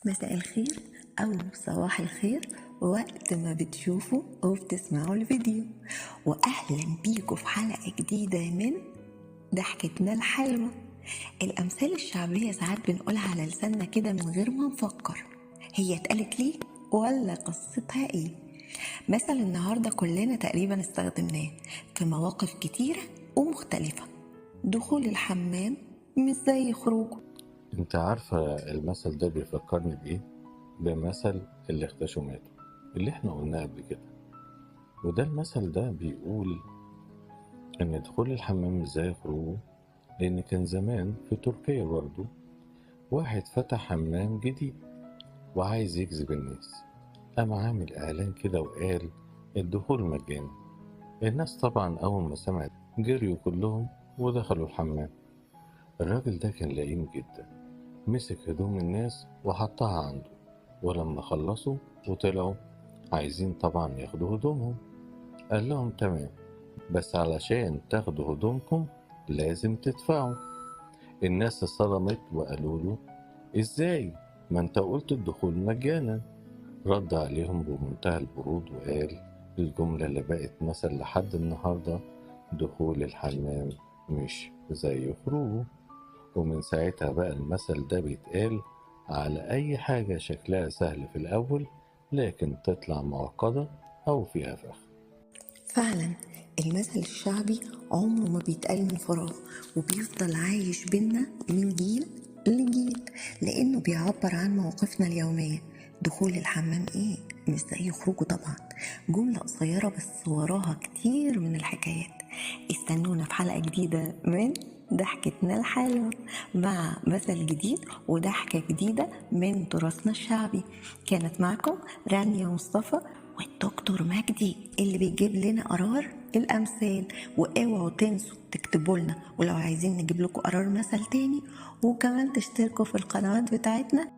مساء الخير أو صباح الخير وقت ما بتشوفوا أو بتسمعوا الفيديو، وأهلا بيكم في حلقة جديدة من ضحكتنا الحلوة. الأمثال الشعبية ساعات بنقولها على لساننا كده من غير ما نفكر هي اتقالت ليه ولا قصتها ايه. مثل النهاردة كلنا تقريبا استخدمناه في مواقف كتيرة ومختلفة. دخول الحمام مش زي خروجه. انت عارفة المثل ده بيفكرني بإيه؟ بمثل اللي اختشوا ماتوا اللي احنا قلناه قبل كده. وده المثل ده بيقول ان دخول الحمام مش زي خروجه، لان كان زمان في تركيا برضو واحد فتح حمام جديد وعايز يجذب الناس، قام عامل اعلان كده وقال الدخول مجاني. الناس طبعا اول ما سمعت جريوا كلهم ودخلوا الحمام. الراجل ده كان لئيم جدا، مسك هدوم الناس وحطها عنده، ولما خلصوا وطلعوا عايزين طبعا ياخدوا هدومهم، قال لهم تمام، بس علشان تاخدوا هدومكم لازم تدفعوا. الناس اتصدمت وقالوا له ازاي؟ ما انت قلت الدخول مجانا. رد عليهم بمنتهى البرود وقال الجملة اللي بقت مثل لحد النهاردة: دخول الحمام مش زي خروجه. ومن ساعتها بقى المثل ده بيتقال على أي حاجة شكلها سهل في الأول لكن تطلع معقدة أو فيها فخ. فعلا المثل الشعبي عمره ما بيتقال من فراغ، وبيفضل عايش بينا من جيل لجيل لأنه بيعبر عن مواقفنا اليومية. دخول الحمام إيه؟ مش زي خروجه طبعا. جملة قصيرة بس وراها كتير من الحكايات. استنونا في حلقة جديدة من ضحكتنا الحلوة مع مثل جديد وضحكة جديدة من تراثنا الشعبي. كانت معكم رانيا مصطفى والدكتور مجدي اللي بيجيب لنا قرار الأمثال. واوعوا تنسوا تكتبوا لنا، ولو عايزين نجيب لكم قرار مثل تاني، وكمان تشتركوا في القنوات بتاعتنا.